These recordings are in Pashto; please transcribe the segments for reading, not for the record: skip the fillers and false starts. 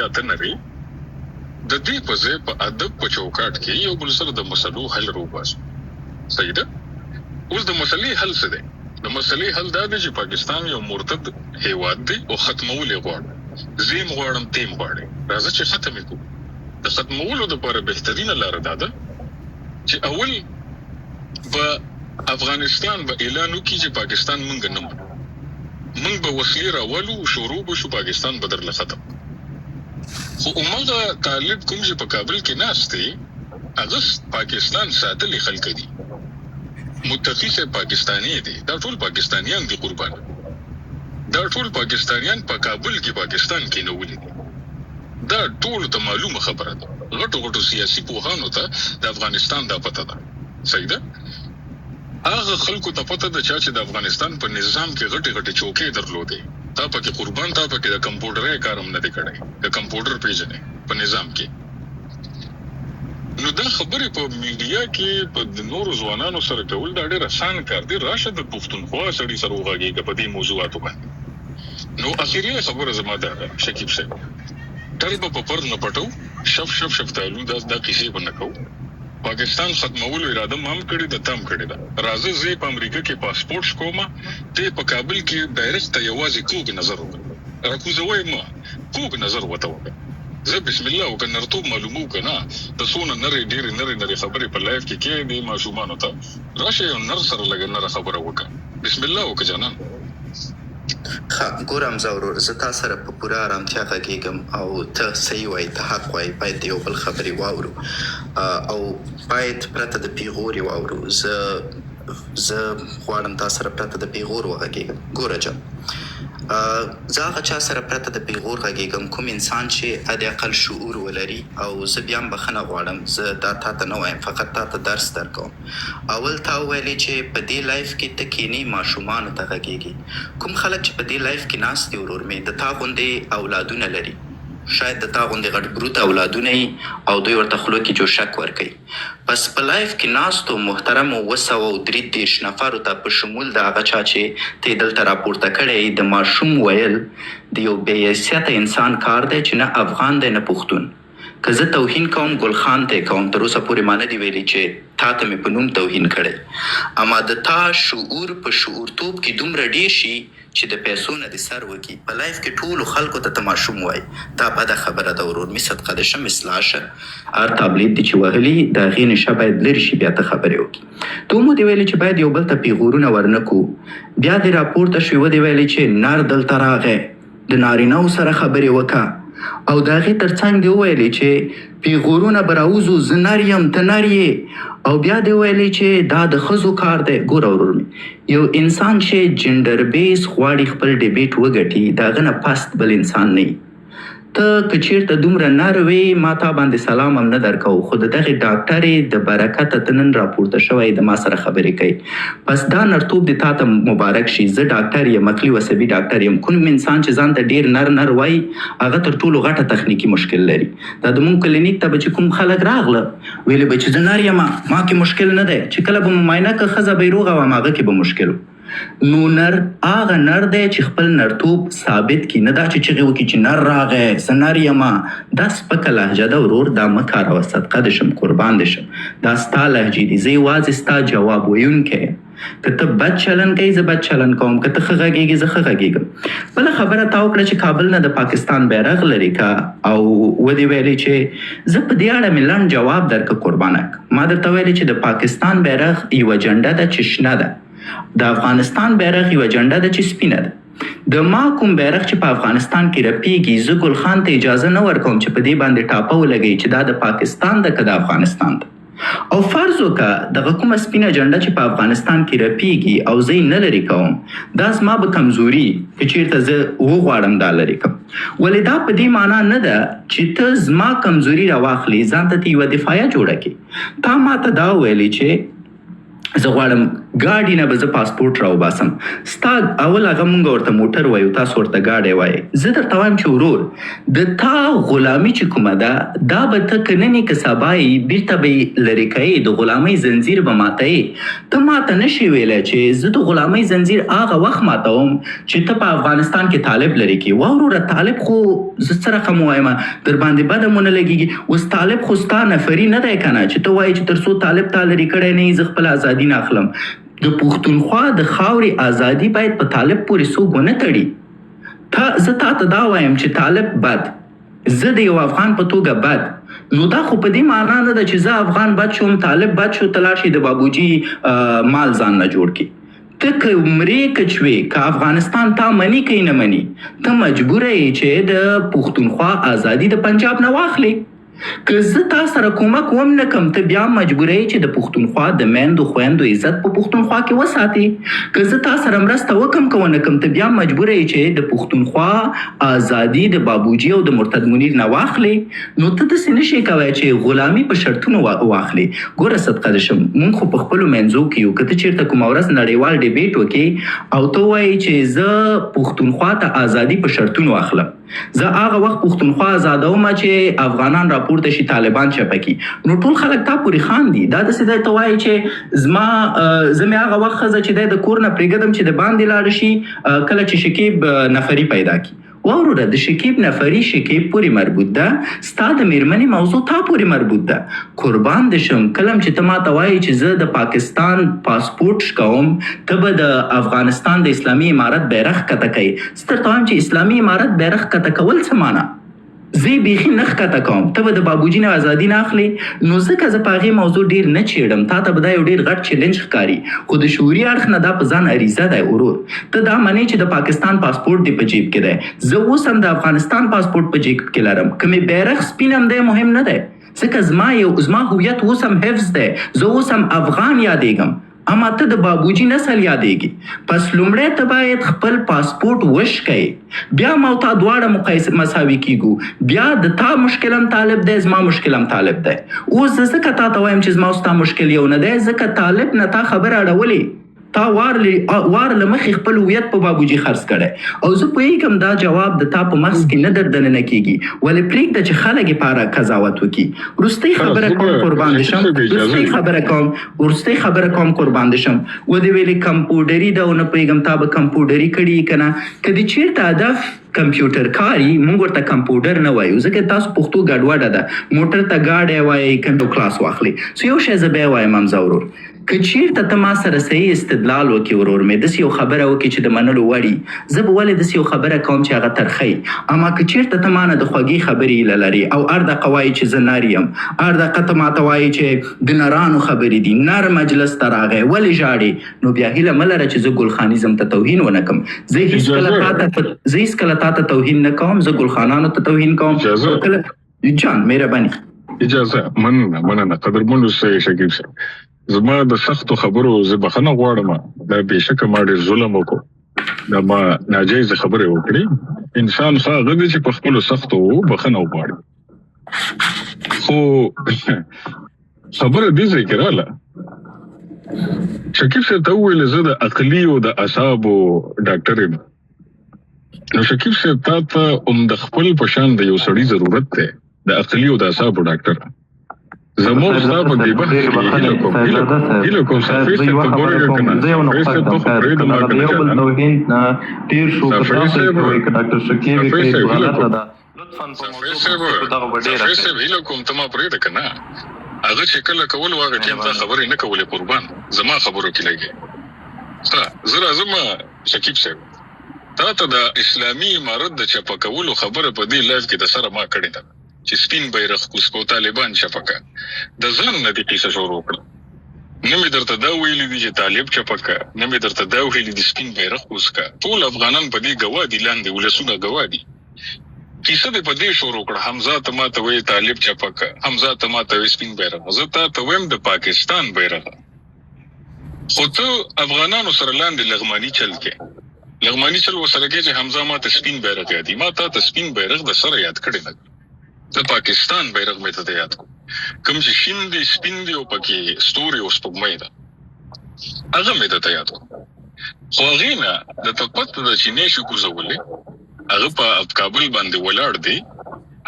یا ته نر یې، د دې په ځای په ادب په چوکاټ کې یو بل سره د مسلو حل راوباسو. صحیح ده؟ اوس د مسلې حل څه دی؟ د مسلې حل دا دی چې پاکستان یو مرتد هیواد دی او ختمول یې غواړو. زه یې هم غواړم، ته یې هم غواړې. راځه چې ختم یې کړو. د ختمولو لپاره بهترینه لاره دا ده چې اول به افغانستان به اعلان وکړي چې پاکستان مونږ نه منو. مونږ به وسلې راولو، شروع به شو، پاکستان به درله ختم کړو. خو همغه طالب کوم چې په کابل کې ناست دی، هغه پاکستان ساتلي خلک دي. متقي صاحب پاکستانی دی، دا ټول پاکستانیان دي قربان. دا ټول پاکستانیان په کابل کې پاکستان کینولي دي. دا ټولو ته معلومه خبره ده. غټو غټو سیاسي پوهانو ته د افغانستان دا پته ده. صحیح ده؟ هغه خلکو ته پته ده چا چې د افغانستان په نظام کې غټې غټې چوکۍ درلودې. تا پکې قربان، تا پکې د کمپوډرۍ کار هم نه دی کړی، که کمپوډر پېژنې په نظام کې. نو دا خبرې په میډیا کې په نورو ځوانانو سره کول دا ډېر اسان کار دی. راشه د پښتونخوا سړي سره وغږېږه په دې موضوعاتو باندې. نو اخري خبره زما دا ده شکیب صاحب، ټل به په پر نه پټو، شف شف شفتالو دا دا قصې به نه کوو. پاکستان ختمولو اراده ما هم کړې ده، تا هم کړې ده. راځه زه یې په امریکا کې پاسپورټ شکوم، ته یې په کابل کې بیرغ ته یوازې کوږ نظر وکړه، راکوزوه یې مه، کوږ نظر ورته وکړه. ځه بسم الله وکړه، نرتوب معلوموو که نه ته څونه نرې ډېرې نرې نرې خبرې په لایف کې کوې دې ماشومانو ته، راشه یو نر سره لږه نره خبره وکړه، بسم الله وکړه جانان. ښه ګوره حمزه ورور زه تا سره په پوره ارامتیا غږیږم او ته صحیح وایی ته حق وایی باید د یو بل خبرې واورو او باید پرته د پیغور یې واورو زه زه غواړم تا سره پرته د پیغور وغږیږم ګوره جان زه هغه چا سره پرته د پیغور غږیږم کوم انسان چې حد اقل شعور ولري او زه بیا هم بخښنه غواړم زه دا تاته نه وایم فقط تاته درس درکوم اول تا وویلې چې په دې لایف کې ته کینې ماشومانو ته غږیږې کوم خلک چې په دې لایف کې ناست دي ورور مې د تا غوندې اولادونه لري شاید د تا غوندې غټ بروته اولادونه یي او دوی ورته خوله کې جوشک ورکوي پس په لایف کې ناستو محترمو 733 نفرو ته په شمول د هغه چا چې ته یې دلته راپورته کړی یې د ماشوم ویل د یو بې حیثیته انسان کار دی چې نه افغان دی نه پښتون. که زه توهین کوم ګل خان ته یې کوم تر اوسه پورې ما نه دي ویلي چې تا ته مې په نوم توهین کړی اما د تا شعور په شعورتوب کې دومره ډیر شي چې د پیسو نه دې سر وکړي په لایف کې ټولو خلکو ته ته ماشوم وایې دا بده خبره ده ورور مې صدقه دې شم اصلاح شه. هر تابلیت دې چې وهلي د هغې نشه باید لرې شي بیا ته خبرې وکړي ته مو دې ویلې چې باید یو بل ته پیغورونه ورنه کړو بیا دې راپورته شوې ودې ویلې چې نر دلته راغی د نارینه وو سره خبرې وکه او د هغې تر څنګ دې وویلې چې پیغورونه به راوځو زه نر یم ته نر یې او بیا دې وویلې چې دا د ښځو کار دی. ګوره ورور مې یو انسان چې جنډر بیس غواړي خپل ډیبیټ وګټي د هغه نه پست بل انسان نه وي. ته که چیرته دومره نر وې ما تا باندې سلام هم نه درکاوه خو د دغې ډاکټرې د برکته ته نن راپورته شوی یې د ما سره خبرې کوې پس دا نرتوب دې تاته مبارک شي زه ډاکټر یم عقلي او عصبي ډاکټر یم کوم انسان چې ځان ته ډیر نر نر وایي هغه تر ټولو غټه تخنیکي مشکل لري دا د مونږ کلینیک ته به چې کوم خلک راغله ویلې به چې زه نر یم ما کې مشکل نه دی چې کله به مو معاینه که ښځه به یې روغه وه هماغه کې به مشکل و. نو نر هغه نر دی چې خپل نرتوب ثابت کړي نه دا چې چغې وکړي چې نر راغی زه نر یم دا سپکه لهجه ده ورور دا مه کاروه صدقه دې شم قربان دې شم دا ستا لهجې دي زه یوازې ستا جواب ویونکی یم که ته بد چلن کوي زه بد چلن کوم که ته ښه غږیږي زه ښه غږیږم بله خبره تا وکړه چې کابل نه د پاکستان بیرغ لرې که او ودې ویلې چې زه په دې اړه مې لنډ جواب درکه قربانک ما درته ویلې چې د پاکستان بیرغ یوه جنډه ده چې شنه ده د افغانستان بیرغ یوه جنډه ده چې سپینه ده. د ما کوم بیرغ چې په افغانستان کې رپیږي، زه ګل خان ته اجازه نه ورکوم چې په دې باندې ټاپه ولګوي چې دا د پاکستان ده که د افغانستان ده. او فرض وکړه دغه کومه سپینه جنډه چې په افغانستان کې رپیږي او زه یې نه لرې کوم، دا زما به کمزوري وي که چیرته زه وغواړم دا لرې کړم. ولې دا په دې مانا نه ده چې ته زما کمزوري راواخلې ځان ته ترې یوه دفاعیه جوړه کړې. تا ماته دا وویلې چې زه غواړم ګاډي نه به زه پاسپورټ راوباسم. ستا اول هغه مونږ ورته موټر وایو، تاسو ورته ګاډی وایئ. زه درته وایم چې ورور، د تا غلامي چې کومه ده، دا به ته که نن یې که سبا یې بیرته به یې لرې کوې، د غلامۍ زنځیر به ماتوې. ته ماته نه شې ویلی چې زه د غلامۍ زنځیر هغه وخت ماتوم چې ته په افغانستان کې طالب لرې کې. واه وروره، طالب خو زه څه رقم ووایم، درباندې بده مو نه لګیږي. اوس طالب خو ستا نفري نه دی کنه چې ته وایې چې تر څو طالب تا لرې کړی نه وي زه خپله ازادي نه اخلم. د پښتونخوا د خاورې ازادي باید په طالب پورې څوک ونه تړي. ته زه تاته دا وایم چې طالب بد، زه د یو افغان په توګه بد، نو دا خو په دې معنا نه ده چې زه افغان بد شوم، طالب بد شو، ته لاړ شې د بابوجي مال ځان نه جوړ کړې. ته که مرې که چوې، که افغانستان تا مني که یې نه مني، ته مجبوره یې چې د پښتونخوا ازادي د پنجاب نه واخلې. که زه تا سره کومک وم نه کم، ته بیا مجبوره یې چې د پښتونخوا د میندو خویندو عزت په پښتونخوا کې وساتې. که زه تا سره مرسته وکم که ونه کم، ته بیا مجبوره یې چې د پښتونخوا ازادي د بابوجي او د مرتد منیر نه واخلې. نو ته داسې نه شې کوی چې غلامي په شرطونو واخلې. ګوره صدقه دې شم، مونږ خو په خپلو منځو کې یو. که ته چېرته کومه ورځ نړیوال ډیبیټ وکړې او ته ووایې چې زه پښتونخوا ته ازادي په شرطونو اخلم، زه هغه وخت پښتونخوا ازادوم چې افغانان راپورته شي، طالبان چپه کړي، نو ټول خلک تا پورې خاندي. دا داسې دی ته وایې چې زما زه مې هغه وخت ښځه چې دی د کور نه پرېږدم چې د باندې لاړه شي کله چې شکیب نفري پیدا کړي. وروره د شکیب نفري شکیب پورې مربوط ده، ستا د میرمنې موضوع تا پورې مربوط ده. قربان دې شم، کله چې ته ماته وایې چې زه د پاکستان پاسپورټ شکوم، ته به د افغانستان د اسلامي امارت بیرغ ښکته کوې. زه درته وایم چې اسلامي امارت بیرغ ښکته کول څه معنا؟ زه یې بیخي نه ښکته کوم. ته به د بابوجي نه ازادي نه اخلې، نو ځکه زه په هغې موضوع ډېر نه چېړم. تا ته به دا یو ډېر غټ چیلنج ښکاري، خو د شعوري اړخ نه دا په ځان عریضه دی. ورور، ته دا منې چې د پاکستان پاسپورټ دې په جیب کې دی، زه اوس هم د افغانستان پاسپورټ په جیب کې لرم. که مې بیرغ سپین هم دی مهم نه دی، ځکه زما یو زما هویت اوس هم حفظ دی، زه اوس هم افغان یادېږم. اما ته د بابوجي نسل یادېږې. پس لومړی ته باید خپل پاسپورټ وشکې، بیا ما او تا دواړه مقایسه مساوي کیږو. بیا د تا مشکل هم طالب دی، زما مشکل هم طالب دی. اوس زه ځکه تا ته وایم چې زما او ستا مشکل یو نه دی، ځکه طالب نه تا خبره اړولې، تا وار وار له مخې خپل هویت په بابوجي خرڅ کړی، او زه پوهېږم دا جواب د تا په مغز کې نه در دننه کېږي، ولې پرېږده چې خلک یې په اړه قضاوت وکړي. وروستۍ خبره کوم قربان دې شم، وروستۍ خبره کوم، وروستۍ خبره کوم قربان دې شم. ودې ویلې کمپوډري ده او نه پوهېږم تا به کمپوډري کړي که نه. که دې چېرته هدف کمپیوټر کاري، مونږ ورته کمپوډر نه وایو، ځکه تاسو پښتو ګډوډه ده، موټر ته ګاډی وایئ، کمپیوټر کلاس واخلئ. څو یو شی زه بیا وایم حمزه ورور، که چیرته ته ما سره صحیح استدلال وکړې ورور مې، داسې یو خبره وکړې چې د منلو وړ وي، زه به ولې داسې یو خبره کوم چې هغه ترخه وي. اما که چیرته ته ما نه د خوږې خبرې هیله لرې او هر دقه وایې چې زه نر یم، هر دقه ته ماته وایې چې د نرانو خبرې دي، نر مجلس ته راغی ولې ژاړې، نو بیا هیله مه لره چې زه ګلخانیزم ته توهین ونه کړم. زه هیڅکله تاته زه هیڅکله تاته توهین نه کوم، زه ګلخانانو ته توهین کوم. کله جان مهرباني. اجازه، مننه مننه قدرمن استاد شکیب صاحب. زما د سختو خبرو زه بخښنه غواړم، دا بېشکه ما ډېر ظلم وکړو، دا ما ناجایزه خبرې وکړې. انسان ښه هغه دی چې په خپلو سختو بخښنه وغواړي، خو خبره دې ځای کې راله. شکیب صاحب ته وویل زه د عقلي او د اعصابو ډاکټر یم، نو شکیب صاحب تا ته هم د خپل په شان د یو سړي ضرورت دی، د عقلي او د اعصابو ډاکټر. زموږ ستا په دې بحث کې هیله کوم، هیله کوم، هیله کوم صافي صاحب ته ګورې که نه؟ صافي صاحب ته خو پرېږده ما که نه جانان. صافي صاحب، صافي صاحب هیله کوم، صافي صاحب، صافي صاحب هیله کوم ته ما پرېږده که نه. هغه چې کله کول هغه ټیم تا خبرې نه کولې، قربان زما خبرو کې لګې. ښه زه راځم شکیب صاحب، تا ته د اسلامي امارت د چپه کولو خبره په دې لایف کې د سره ما کړې ده چې سپین بیرغ کوز کو، طالبان چپه که، د ځان نه دې قصه شروع کړه. نه مې درته دا ویلي دي چې طالب چپه که، نه مې درته دا ویلي دي سپین بیرغ کوز که. ټول افغانان په دې ګواه دي، لاندې ولسونه ګواه دي. قصه دې په دې شروع کړه، حمزه ته ما ته وایې طالب چپه که، حمزه ته ما ته وایې سپین بیرغ، زه تا ته وایم د پاکستان بیرغ. خو ته افغانانو سره لاندې لغمانی چل کې، لغمانی چل ورسره کې چې حمزه ما ته سپین بیرغ یادي. ما تا ته سپین بیرغ د سره یاد کړی نه، د پاکستان بیرغ مې ته یاد کو، کوم چې شین دی، سپین دی او پکې ستوري او سپوږمۍ ده. هغه مې درته یاد کړو. خو هغې نه درته پته ده چې نه شي کوزولی، هغه په کابل باندې ولاړ دی.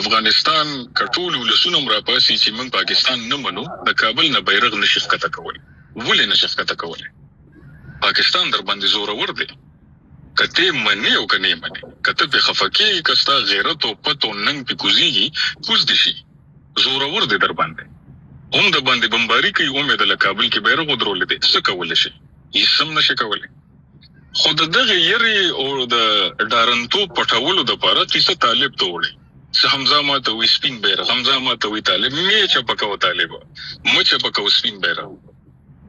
افغانستان که ټول ولسونه هم راپاڅي چې موږ پاکستان نه منو، د کابل نه بیرغ نه شي ښکته کولی. ولې نه شي ښکته کولی؟ پاکستان درباندې زورور دی. که ته یې منې او که نه یې منې، که ته پرې خفه کېږې، که ستا غیرت او پت او ننګ پرې کوزېږي، کوز دې شي. زورور دی درباندې. هم درباندې بمباري کوي، هم یې د له کابل کې بیرغ ودرولی دی. څه کولی شي؟ هیڅ هم نه شي کولی. خو د دغې یرې او د ډارنتوب پټولو دپاره قصه طالب ته وړي. څه حمزه ماته وایي سپین بیرغ، حمزه ماته وایي طالب، مې چپه کوه طالبه، مه چپه کوه سپین بیرغ.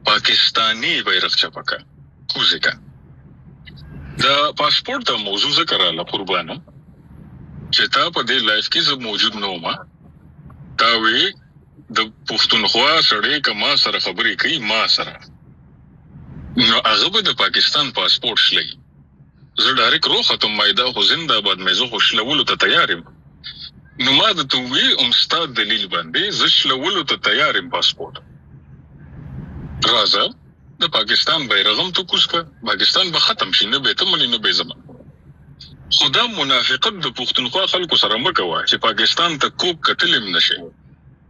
پاکستاني بیرغ چپه که، کوزې که. د پاسپورټ دا موضوع ځکه راله قربانه چې تا په دې لایف کې زه موجود نه وم. تا وی د پښتونخوا سړی که ما سره خبرې کوي ما سره، نو هغه به د پاکستان پاسپورټ شلوي. زه ډایرک روختم، ما دا خو زنده آباد مې، زه خو شلولو ته تیار یم. نو ما درته ووی هم ستا دلیل باندې زه شلولو ته تیار یم پاسپورټ. راځه د پاکستان بیرغ هم ته کوز که، پاکستان به ختم شي، نه به ته منې نه به زه منم. خو دا منافقت د پښتونخوا خلکو سره مه کوه چې پاکستان ته کوک کتلی هم نه شې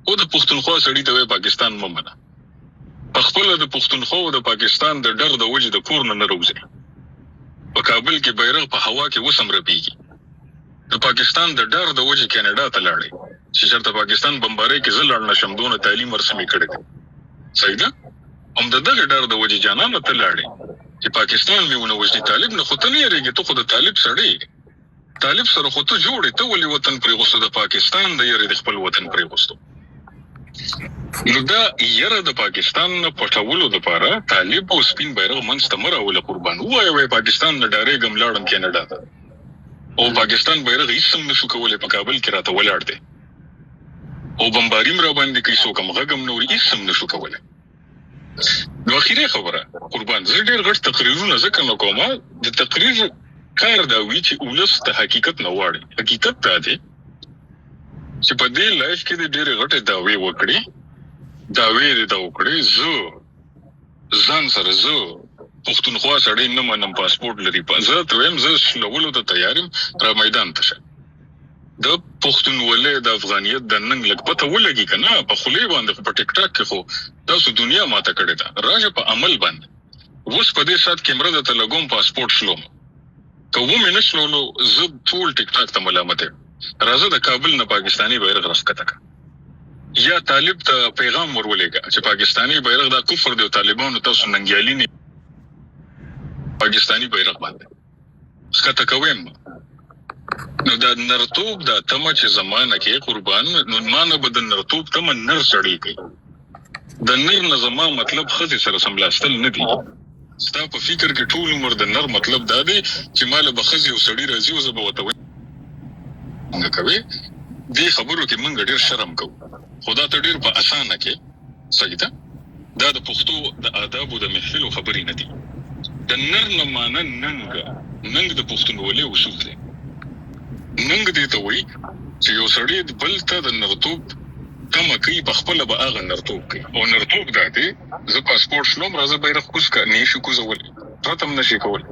او د پښتونخوا سړي ته وایې پاکستان مه منه. په خپله د پښتونخوا او د پاکستان د ډر د وجې د کور نه نه راوځي. په کابل کې بیرغ په هوا کې اوس هم رپیږي. د پاکستان د ډار د وجې کینیډا ته لاړې چې چرته پاکستان بمبارۍ کې زه لاړ نه شم، دونه تعلیم هر څه مې کړی دی. صحیح ده؟ هم د دغه ډار د وجې جانانه ته لاړې چې پاکستان مې ونه وژني. طالب نه خو ته نه یریږې، ته خو د طالب سړی یې، طالب سره خو ته جوړ یې، ته ولې وطن پرېغوستو؟ د پاکستان د یرې د خپل وطن پرېغوستو. نو دا یره د پاکستان نه پټولو دپاره طالب او سپین بیرغ منځ ته مه راوله قربان. ووایه وایه پاکستان نه ډارېږم لاړم کینیډا ته، او پاکستان بیرغ هیڅ هم نشو کولی، په کابل کې راته ولاړ دی او بمباري هم راباندې کوي، څوک هم غږ هم نه اوري، هیڅ هم نشو کولی. نو اخیری خبره قربان، زه ډیر غټ تقریرونه ځکه نه کوم، د تقریر کار دا وي چې ولس د حقیقت نه واړي. حقیقت دا دی چې په دې لایف کې دې ډېرې غټې دعوې وکړي، دعوې دې دا وکړي، زه ځان سره زه پښتونخوا سړی نه منم، پاسپورټ لري، زه ته وایم زه شلولو ته تیار یم، را میدان ته شه. د پښتونولۍ د افغانیت د ننګ لږ پته ولګي که نه، په خولې باندې خو په ټیک ټاک کې خو تاسو دنیا ماته کړې ده، راشه په عمل باندې. اوس په دې ساعت کیمره درته لګوم، پاسپورټ شلوم، که ومې نه شلولو زه ټول ټیک ټاک ته ملامت یم. راځه د کابل نه پاکستاني بیرغ راښکته که، یا طالب ته پیغام ور ولېږه چې پاکستاني بیرغ دا کفر دی او طالبانو تاسو ننګیالي نه پاکستاني بیرغ باندې ښکته کوئ مه. نو دا نرتوب دا تمه چې زمانه کې قربان، نو ما نه به د نرتوب تمه نر سړی کوي. د نر نه زما مطلب ښځې سره سملاستل نه دي. ستا په فکر کې ټول عمر د نر مطلب دا دی چې ما له به ښځې او سړي راځي او زه به ورته څنګه کوې؟ دې خبرو کې مونږ ډېر شرم کوو، خو دا ته ډېر په اسانه کې صحیح ده. دا د پښتو د آدابو د محفلو خبرې نه دي. د نر نه معنی ننګ، ننګ د پښتونولۍ اصول دی. ننګ دې ته وایي چې یو سړی بل ته د نرتوب تمه کوي، په خپله به هغه نرتوب کوي. او نرتوب دا دی، زه پاسپورټ شلوم، راځه بیرغ کوز که، نه یې شي کوزولی، پرته هم نه شي کولی.